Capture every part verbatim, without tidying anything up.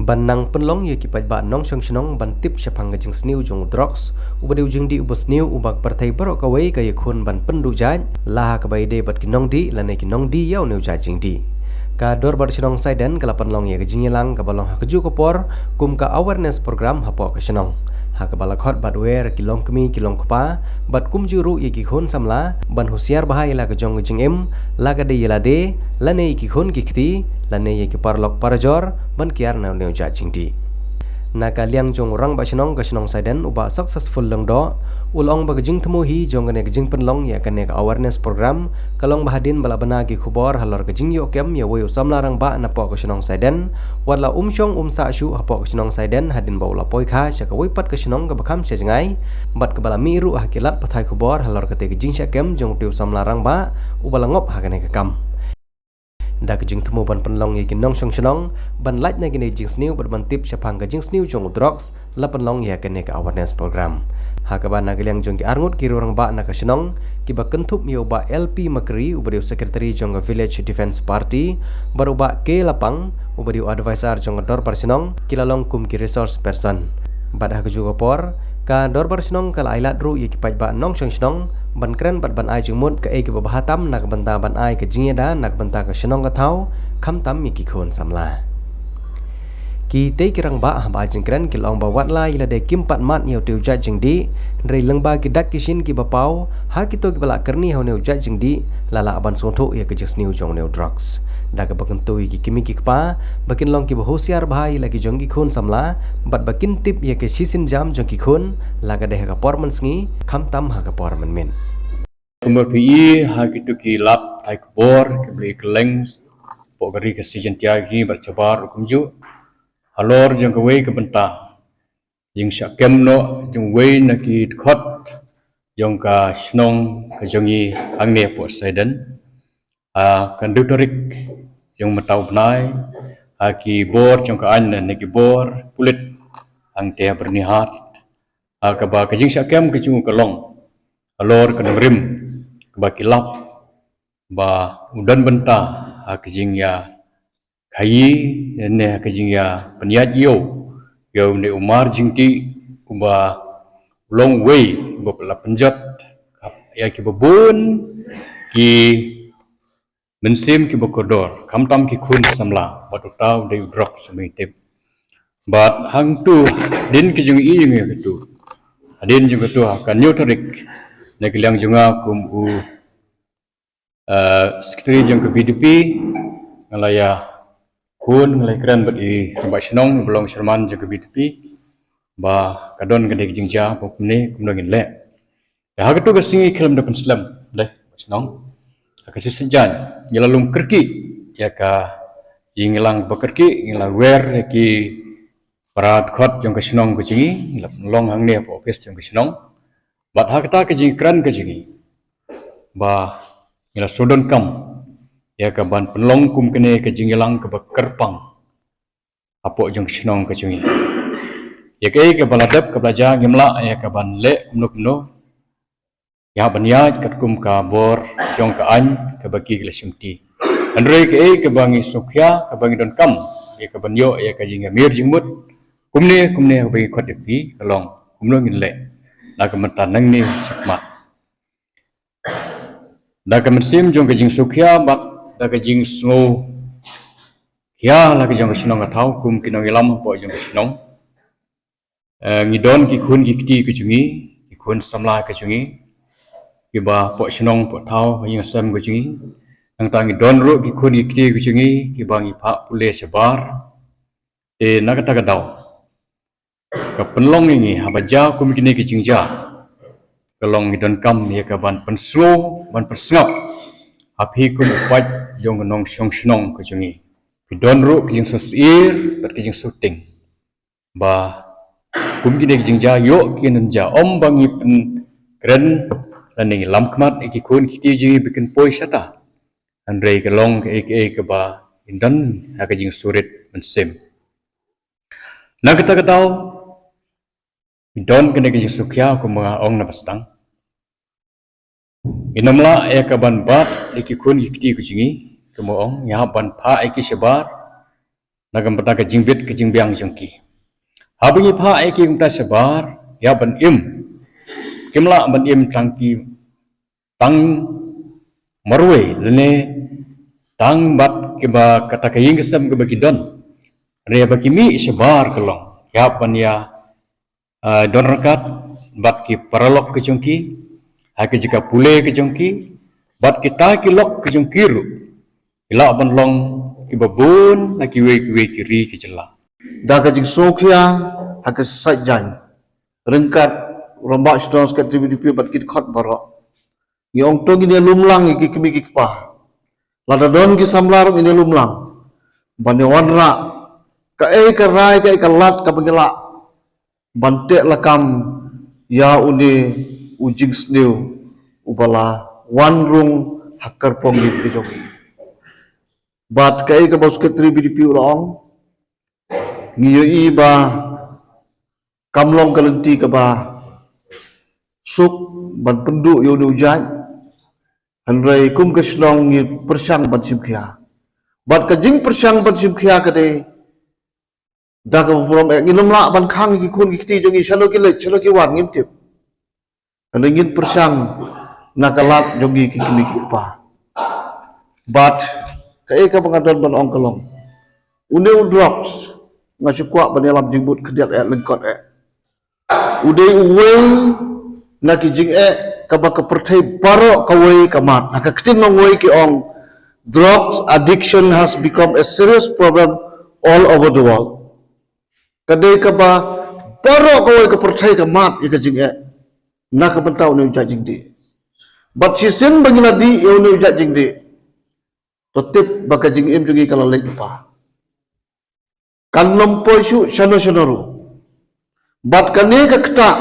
Ban nang pynlong ïa ki paidbah nongshong shnong ban tip shaphang ka jingsniew jong u drugs, uba dei u jingdih uba sniew uba ka pyrthei baroh kawei ka ïakhun ban pynduh jait, la ha kaba ïadei bad ki nongdih lane ki nongdie ïa une u jait jingdih. Ka Dorbar Shnong Saiden ka la pynlong ïa ka jingïalang kaba long ha kajuh ka por kum ka awareness program hapoh ka shnong, ha kaba la khot bad wer ki longkmie ki longkpa bad kumjuh ruh ïa ki khun samla ban husiar bha ïa la ka jong ka jingim, la ka dei ïa lade lane ïa ki khun ki kti lane ïa ki paralok parajor ban kiar na une u jait jingdih. Na ka liang jong u Rangbah Shnong ka Shnong Saiden, u Bah Successful Lyngdoh, u la ong ba ka jingthmu hi jong kane ka jingpynlong ïa kane ka awareness program ka long ba hadien ba la bna ki khubor halor ka jingïoh kem ïa uwei u samla rangbah napoh ka Shnong Saiden, wat la um shong um sah shuh hapoh ka Shnong Saiden hadien ba u la poi kha sha kawei pat ka shnong kaba kham sha jngai, bad kaba la mih ruh ha ki lad pathai khubor halor kata ka jingshah kem jong utei u samla rangbah uba la ngop ha kane ka kam. Da ka jingthmu ban pynlong ïa ki nongshong shnong ban lait na kine ki jingsniew bad ban tip shaphang ka jingsniew jong u drugs, la pynlong ïa kane ka awareness program, ha kaba na ka liang jong ki arngut ki riew rangbah na ka shnong, kiba kynthup ïa u Bah L P Makri uba dei u secretary jong ka Village Defence Party, bad u Bah K Lapang uba dei u advisor jong ka Dorbar Shnong, ki la long kum ki resource person. Bad ha kajuh ka por, ka Dorbar Shnong ka la ailad ruh ïa ki paidbah nongshong shnong ban kren bad ban ai jingmut kaei kaba bha tam na ka bynta ban ai ka jingïada na ka bynta ka shnong ka thaw, khamtam ïa ki khun samla. Kitei ki rangbah haba ai jingkren ki la ong ba wat la ïa lade kim pat mad ïa utei u jait jingdih, hynrei lyngba ki dak ki shin kiba paw ha kito kiba la kyrni ha une u jait jingdih, la lah ban sngewthuh ïa ka jingsniew jong une u drugs. Da kaba kyntu ïa ki kmie ki kpa ba kin long kiba husiar bha ïa la ki jong ki khun samla, bad ba kin tip ïa ka shisien jam jong ki khun, la ka dei ha ka por mynsngi, khamtam ha ka por mynmiet. Kumba phi i ha kito ki lad pathai khubor kiba la kylleng hapoh ka ri Khasi Jaiñtia, ki bad shabar ruh kumjuh, halor jong kawei ka bynta jingshah kem noh jong uwei na ki dkhot jong ka shnong ka jong ngi hangne hapoh Saiden, ha ka hynriew tarik jong mynta u bnai, ha ki bor jong ka aiñ ne ki bor pulit hangtei ha Byrnihat, ha kaba ka jingshah kem ka jong u ka long halor ka nongrim kaba ki lap ba u don bynta ha ka jingïa khaïi ne ha ka jingïa pynïaid ïew ïa une u mar jingdih uba u long uwei uba la pynjot ïa kiba bun ki mynsiem kiba kordor, khamtam ki khun samla, bad uta u dei u drugs, sngewtip. Bad hangtu, hadien ka jingïohi jong ngi ha katu, hadien jong katu ha ka hynñiew tarik, na ka liang jong nga kum u eh, secretary jong ka V D P, nga la ïakhun, nga la ïakren bad i rangbah shnong ba long chairman jong ka V D P, ba ka don kane ka jingjia ba kumne kumno ngin leh. Te ha katu ka sngi khlem da pynslem, dei, shnong, ha ka shisien ngi la lum kyrkieh ïa ka jingïalang ba kyrkieh, ngi la wer ïa ki para dkhot jong ka shnong ka jong ngi, ngi la pynlong hangne hapoh office jong ka shnong. Bad ha kata ka jingkren ka jong ngi, ba ngi la shu donkam ïa ka ban pynlong kum kane ka jingïalang kaba kyrpang hapoh jong ka shnong ka jong ngi. Ïa kaei kaba la dep kaba la jia ngim lah ïa ka ban leh kumno kumno, ïa ban ïaid katkum ka bor jong ka aiñ kaba ki la shimti. Hynrei kaei kaba ngi sngewkhia, kaba ngi donkam ïa ka ban ïoh ïa ka jingïamir jingmut, kumne kumne kaba ngi khot ïa phi, ka long kumno ngin leh na ka bynta nangne shakhmat. Da ka mynsiem jong ka jingsngewkhia bad da ka jingsngewkhia la ka jong ka shnong ka thaw, kum ki nongïalam hapoh jong ka shnong, eh, ngi don ki khun ki kti ka jong ngi, ki khun samla ka jong ngi, kiba hapoh shnong hapoh thaw ha ïing ha sem ka jong ngi. Nangta ngi don ruh ki khun ki kti ka jong ngi kiba ngi phah pule shabar. Te na kata ka daw, ka pynlong ïa ngi haba jia kum kine ki jingjia, ka long ngi donkam ïa ka ban pynsngew, ban pynsngap ha phi kum u paid jong ka nongshong shnong ka jong ngi. Phi don ruh ka jingsngewsyier bad ka jingsngewtieng ba kum kine ki jingjia ïoh kin jia, ym ba ngi pynkren lane ngi lam khmat ïa ki khun ki kti jong ngi ba kin poi shata, hynrei ka long kaei kaei kaba ngi don ha ka jingsngewrit mynsiem. Na kata ka daw, ngi don kane ka jingsngewkhia kumba nga ong na ba sdang. Ngin ym lah ïa ka ban bat ïa ki khun ki kti ka jong ngi, kumba ong, ngi hap ban phah ïa ki shabar. Na ka bynta ka jingbit ka jingbiang jong ki. Haba ngi phah ïa ki kumta shabar, ïa ban im. Kim lah ban im tang ki tang marwei lane tang bad kiba kata ka ïing ka sem kaba ki don. Hynrei ba ki mih shabar ka long ïa ban ïa, ah, don ryngkat bad ki paralok ka jong ki ha ka jaka pule ka jong ki bad kita ki lok ka jong ki ruh. Ki lah ban long kiba bun na kiwei kiwei ki ri ki jylla. Da ka jingsngewkhia ha ka sait jaiñ ryngkat rangbah shnong, secretary B D P bad ki dkhot baroh. Ngi ong to ngin ïa lum lang ïa ki kmie ki kpa. Lada don ki samla ruh ngin ïa lum lang ban ïa wanrah kaei ka rai kaei ka lad kaba ngi lah ban teh lakam ïa une u jingsniew uba la wan rung ha ka kyrpong ïing ka jong ngi. Bad kaei kaba u secretary B D P u la ong, ngi ïohi ba kam long ka lynti kaba suk ban pynduh ïa une u jait. Hynrei kum ka shnong ngi pyrshang ban shim khia. Bad ka jingpyrshang ban shim khia ka dei da kaba burom eh, ngin ym lah ban khang ïa ki khun ki kti jong ngi shano ki leit shano ki wan ngim tip. Hynrei ngin pyrshang na ka lad jong ngi ki kmie ki kpa. Bad kaei kaba nga don ban ong ka long, une u drugs, nga shu kwah ban ïalam jingmut khyndiat eh lyngkot eh. U dei uwei na ki jingeh kaba ka pyrthei baroh kawei ka mad. Ha ka ktien longwei ki ong, drugs addiction has become a serious problem all over the world. Ka dei kaba baroh kawei ka pyrthei ka mad ïa ka jingeh na ka bynta une u jait jingdih. Bad shisien ba ngi la dih ïa une u jait jingdih, to tip ba ka jingim jong ngi ka la leit lypa. Kan ym poi shuh shano shano ruh. Bad kane ka ktah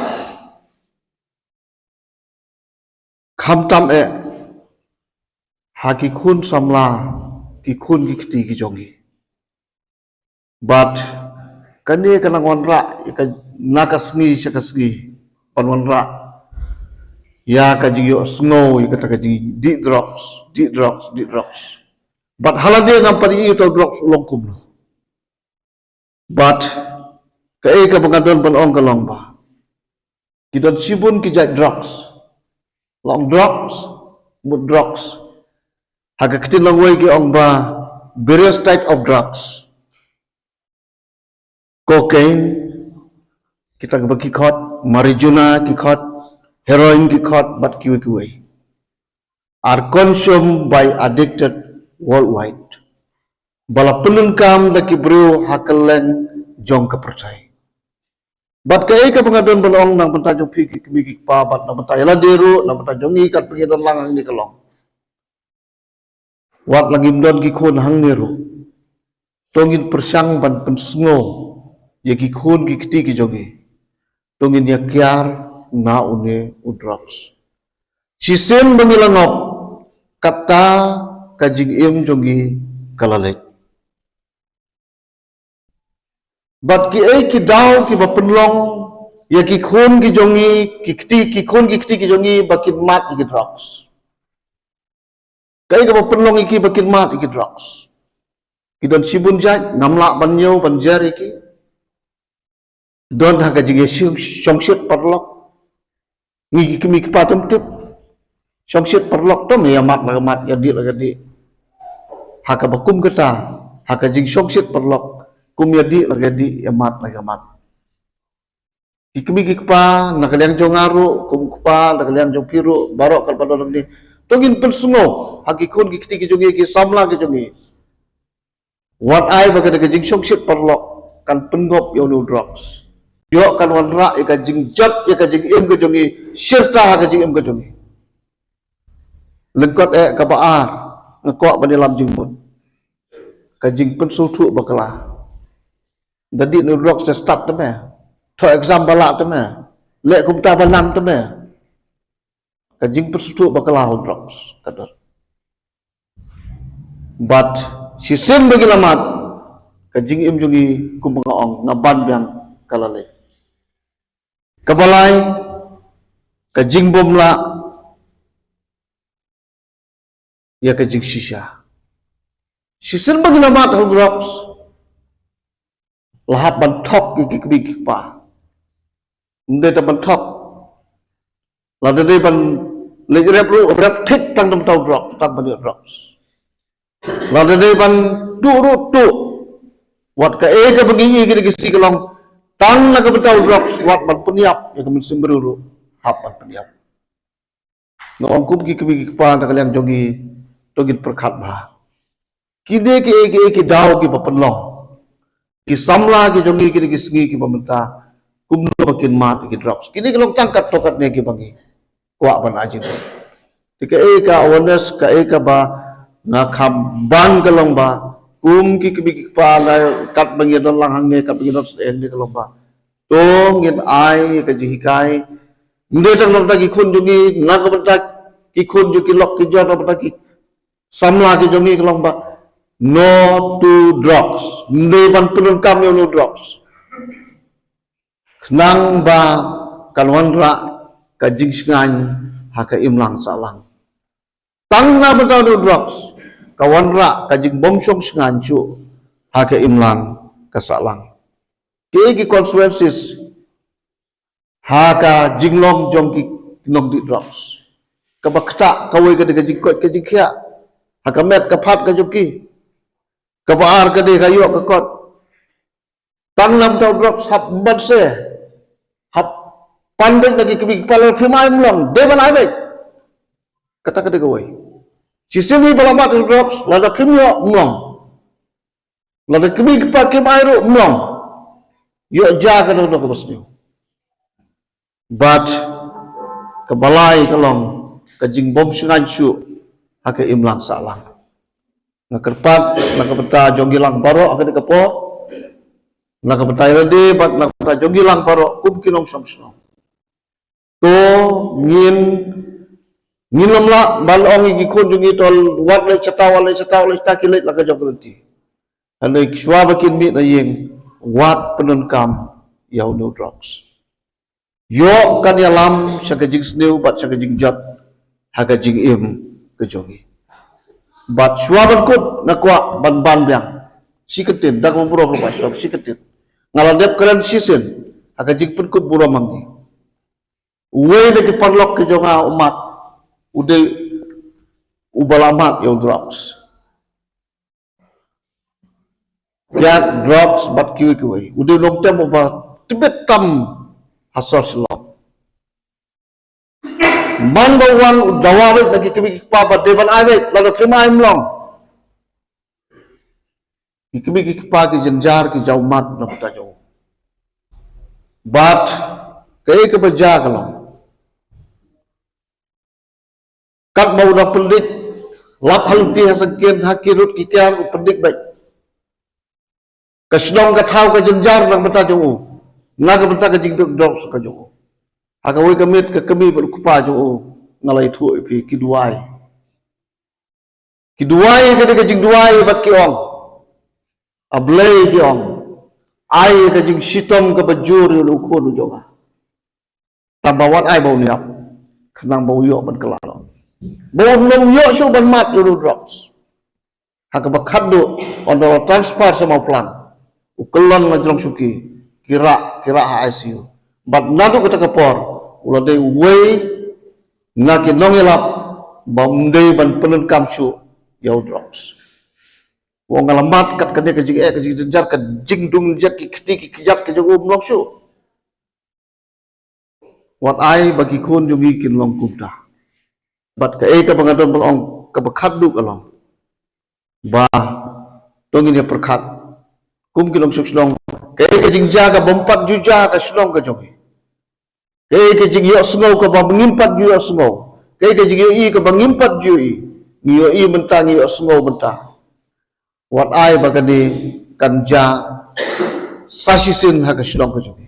khamtam eh ha ki khun samla, ki khun ki kti ki jong ngi. Bad kane ka nang wanrah ïa ka, na ka sngi sha ka sngi, ban wanrah ïa ka jingïohsngew ïa kata ka jingdih drugs, dih drugs, dih drugs. Bad ha lade ngam pat ïohi uta u drugs u long kumno. Bad kaei kaba nga don ban ong ka long ba ki don shibun ki jait drugs. Long drugs, mut drugs. Ha ka ktien longwei ki ong ba various type of drugs. Cocaine, kita kiba ki khot, marijuana ki khot, heroin ki khot, bad kiwei kiwei are consumed by addicted worldwide. Ba la pyndonkam da ki briew ha kylleng jong ka pyrthei. Bad kaei kaba nga don ban ong na ka bynta jong phi ki kmie ki kpa bad na ka bynta ïa lade ruh, na ka bynta jong ngi katba ngi don lang hangne ka long, wat la ngim don ki khun hangne ruh, to ngin pyrshang ban pynsngew ïa ki khun ki kti ki jong ngi. To ngin ïa kiar na une u drugs. Shisien ba ngi la ngop, kata ka jingim jong ngi ka la leit. Bad kiei ki daw kiba pynlong ïa ki khun ki jong ngi, ki kti, ki khun ki kti ki jong ngi ba kin mad ïa ki drugs? Kaei kaba pynlong ïa ki ba kin mad ïa ki drugs? Ki don shibun jait, ngam lah ban ñiew ban jer ïa ki. Don ha ka jingïashong-, shongshit paralok. Ngi ki kmie ki kpa tam tip. Shongshit paralok tam ïa mad la ka mad, ïa dih la ka dih. Ha kaba kum kata, ha ka jingshongshit paralok, kum ïa dih la ka dih, ïa mad la ka mad. Ki kmie ki kpa na ka liang jong nga ruh, kum kpa na ka liang jong phi ruh, baroh kaba don hangne, to ngin pynsngew ha ki khun ki kti ki jong ngi, ki samla ki jong ngi. Wat ai ba ka, ka jingshongshit paralok kan pynngop ïa une u drugs. Ïoh kan wanrah ïa ka jingjot ïa ka jingim ka jong ngi, shirta ha ka jingim ka jong ngi. Lyngkot eh kaba ar, nga kwah ban ïalam jingmut, ka jingpynsngewthuh bakla. Da dih une u drugs te stad te me, thoh exam ba lah te me, leh kumta ba nang te me. Ka jingpynsngewthuh bakla ha u drugs ka don. Bad shisien ba ngi la mad, ka jingim jong ngi kumba nga ong, nga ban biang, ka la leit. Kaba lai, ka jingbymlah ïa ka jingshisha. Shisien ba ngi la mad ha u drugs, la hap ban thok ïa ki kmie ki kpa. Ym dei tang ban thok. Lada dei ban leit rep ruh, rep thik tang da bynta u drug, tang ban ïoh drugs. Lada dei ban tuh ruh tuh. Wat kaei kaba ngi ïohi kine ki sngi ka long tang na ka bynta u drugs, wat ban pynïap ïa ka mynsiem briew ruh hap ban pynïap. Nga ong kum ki kmie ki kpa na ka liang jong ngi, to ngin pyrkhat bha. Kine kiei kiei ki daw kiba pynlong, ki samla ki jong ngi kine ki sngi kiba mynta, kumno ba kin mad ïa ki drugs. Kine ki long tang katto katne kiba ngi kwah ban ai jingmut. Te kaei ka awareness, kaei kaba nga kham ban ka long ba kum ki kmie ki kpa, na katba ngi don lang hangne, katba ngi don sdang hangne, ka long ba to ngin ai ka jinghikai. Ym dei tang na ka bynta ki khun jong ngi, na ka bynta ki khun jong ki lok ki jor, na ka bynta ki samla ki jong ngi, ka long ba no to drugs. Ym dei ban pyndonkam ïa u drugs. Khnang ba kan wanrah ka jingshngaiñ ha ka imlang sahlang. Tang na bynta u drugs ka wanrah ka jingbymshong shngaiñ shuh ha ka imlang ka sahlang. Kiei ki consequences ha ka jinglong jong ki nongdih drugs? Kaba khatduh kawei ka dei ka jingkoit ka jingkhiah ha ka met ka phad ka jong ki. Kaba ar ka dei ka ïoh ka kot. Tang na bynta u drugs hap ban se, hap pan beit na ki kmie ki kpa, lada phim ai ym long, dei ban ai beit. Kata ka dei kawei. Shisien hi ba la mad u drugs, lada phim ïoh ym long. Lada kmie ki kpa kim ai ruh ym long. Ïoh jia kano kano kaba sniew. Bad kaba lai ka long ka jingbymshngaiñ shuh ha ka imlang sahlang. Nga kyrpad na ka bynta jong ngi lang baroh ha kane ka por, na ka bynta ïa lade bad na ka bynta jong ngi lang baroh kum ki nongshong shnong. To ngin, ngin ym lah ban ong ïa ki khun jong ngi to wat leit shata, wat leit shata, wat leit shata, ki leit la ka jong ka lynti. Hynrei shuwa ba kin mih na ïing, wat pyndonkam ïa une u drugs. Ïoh kan ïalam sha ka jingsniew bad sha ka jingjot ha ka jingim ka jong ngi. Bad shuwa ban kut nga kwah ban ban biang shi kyntien, da kaba burom ruh ba shuwa shi kyntien. Nga la dep kren shisien ha ka jingpynkut burom ma ngi. Uwei na ki paralok ki jong nga u mat, u dei uba la mad ïa u drugs. Kiad drugs bad kiwei kiwei. U dei u nongtem uba tbit tam ha sor Shillong. Man ba u wan u dawa beit na ki kmie ki kpa ba dei ban ai beit, lada phim ai ym long. Ki kmie ki kpa ki jynjar ki jaw mad na ka bynta jong u. Bad kaei kaba jia ka long, katba u dang pyndik lap ha lynti ha syngkien ha ki rud ki kiar u pyndik beit. Ka shnong ka thaw ka jynjar na ka bynta jong u, na ka bynta ka jingduk drugs ka jong u. Ha kawei ka miet ka kmie bad u kpa jong u, nga la ïathuh ïa phi, ki duwai. Ki duwai ka dei ka jingduwai bad ki ong, A Blei, ki ong, ai ka jingshitom kaba jur ïa u khun u jong nga. Tang ba wat ai ba un ïap, khnang ba u ïoh ban kylla lad, ba un ym ïoh shuh ban mad ïa u drugs. Ha kaba khatduh, ynda u la transfer sha Mawphlang, u kyllon la jrong shuki, ki rah, ki rah ha I C U. Bad naduh kata ka por u la dei uwei na ki nongïalap ba ym dei ban pyndonkam shuh ïa u drugs. U ong, nga la mad kat kane ka jingeh, ka jingjynjar, ka jingdung jait ki kti ki kjat ka jong u ym long shuh. Wat ai ba ki khun jong ngi kin long kumta. Bad kaei kaba nga don ban ong kaba khatduh ka long ba to ngin ïa pyrkhat kum ki nongshong shnong, kaei ka jingjia kaba ym pat ju jia ha ka shnong ka jong ngi. Kaei ka jingïohsngew kaba ngim pat ju ïohsngew, kaei ka jingïohi kaba ngim pat ju ïohi. Ngi ïohi mynta, ngi ïohsngew mynta. Wat ai ba kane kan jia sa shisien ha ka shnong ka jong ngi.